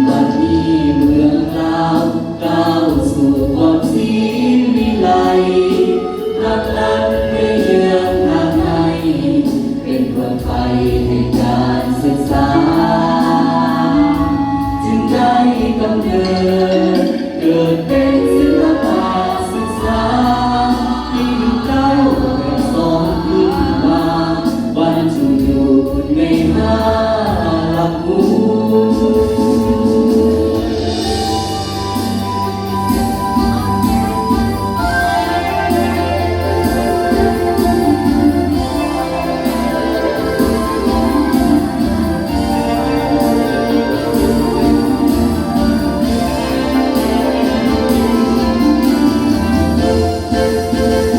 ບັດນີ້ເມືອງລາວ ກ້າວສູ່ຄວາມສີວິໄລ ພາກັນໄປເຍືອນທາງໃນ ເປັນດວງໄຟໃຫ້ການສຶກສາ ຈຶ່ງໄດ້ກຳເນີດ ເກີດເປັນສິລະປະສຶກສາ ປີໜຶ່ງເກົ້າແປດສອງຂຶ້ນມາ ບັນຈຸຢູ່ໃນຫ້າຫຼັກໝູ່.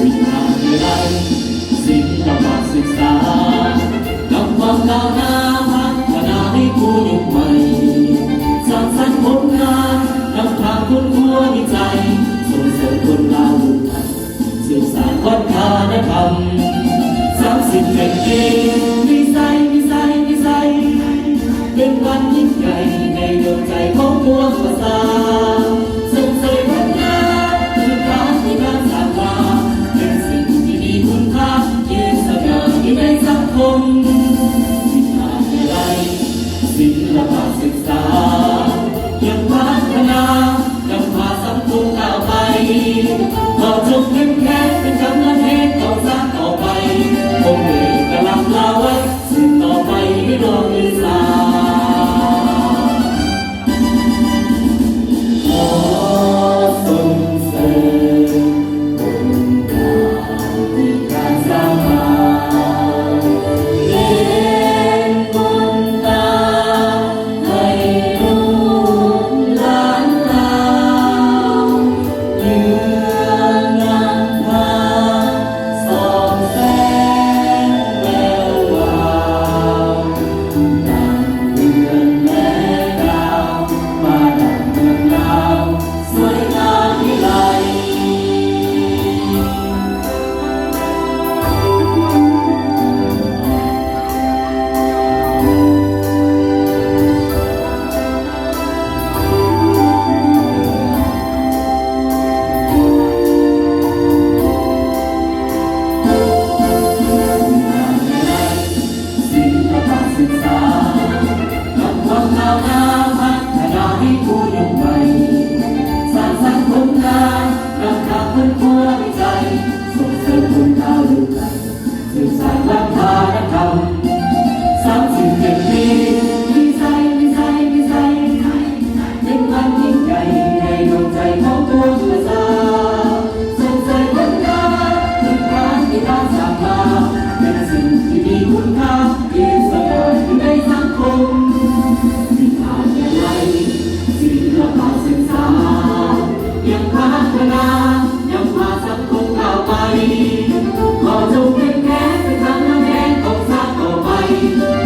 ວິທະຍາໄລ ສິລະປະສຶກສາ ນຳຄວາມກ້າວໜ້າ ພັດທະນາໃຫ້ຄູ່ຍຸກໃໝ່ ສ້າງສັນຜົນງານ ນຳພາຄົ້ນຄວ້າວິໄຈ ສົ່ງເສີມຄົນລາວລຸກຂຶ້ນ ສືບສານວັດທະນະທຳ ສາມສິບເຈັດປີ ມີໄຊ ມີໄຊ ມີໄຊ ເປັນວັນຍິ່ງໃຫຍ່ໃນດວງໃຈຂອງປວງປະຊາ ສົມໃສ່ຜົນງານ ຄືການທີ່ທ່ານສ້າງມາ ເປັນສິ່ງທີ່ມີຄຸນຄ່າ ຢືນສະຫງ່າຢູ່ໃນສັງຄົມ ວິທະຍາໄລ ສິລະປະສຶກສາ ຍັງພັດທະນາ ນຳພາສັງຄົມກ້າວໄປ ຂໍຈົ່ງເຂັ້ມແຂງເປັນກຳລັງແຮງຕໍ່ຊາດຕໍ່ໄປ ຄົງເອກະລາດລາວໄວ້ ສືບຕໍ່ໄປໃນດວງວິຊາ ຂໍສົ່ງເສີມ ສວຍງາມວິໄລ ສິລະປະສຶກສາ ນຳຄວາມກ້າວໜ້າ ພັດທະນາໃຫ້ຄູ່ຍຸກໃໝ່ ສ້າງສັນຜົນງານ ນຳພາຄົ້ນຄວ້າວິໄຈ ສົ່ງເສີມຄົນລາວລຸກຂຶ້ນ ສືບສານວັດທະນະທຳ ສາມສິບເຈັດປີ ມີໄຊ ມີໄຊ ມີໄຊ ເປັນວັນຍິ່ງໃຫຍ່ໃນດວງໃຈຂອງປວງປະຊາ ສົມໃສ່ຜົນງານ ຄືການທີ່ທ່ານສ້າງມາ ເປັນສິ່ງທີ່ມີຄຸນຄ່າ ຢືນສະຫງ່າຢູ່ໃນສັງຄົມ ວິທະຍາໄລ ສິລະປະສຶກສາ ຍັງພັດທະນາ ນຳພາສັງຄົມກ້າວໄປ ຂໍຈົ່ງເຂັ້ມແຂງເປັນກຳລັງແຮງຂອງຊາດຕໍ່ໄປ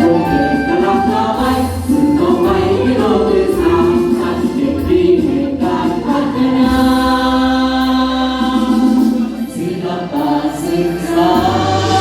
ຄົງເອກະລາດລາວໄວ້ ສືບຕໍ່ໄປໃນໂລກທີ່ສາມ ສາມສິບເຈັດປີແຫ່ງການພັດທະນາ ສິລະປະສຶກສາ.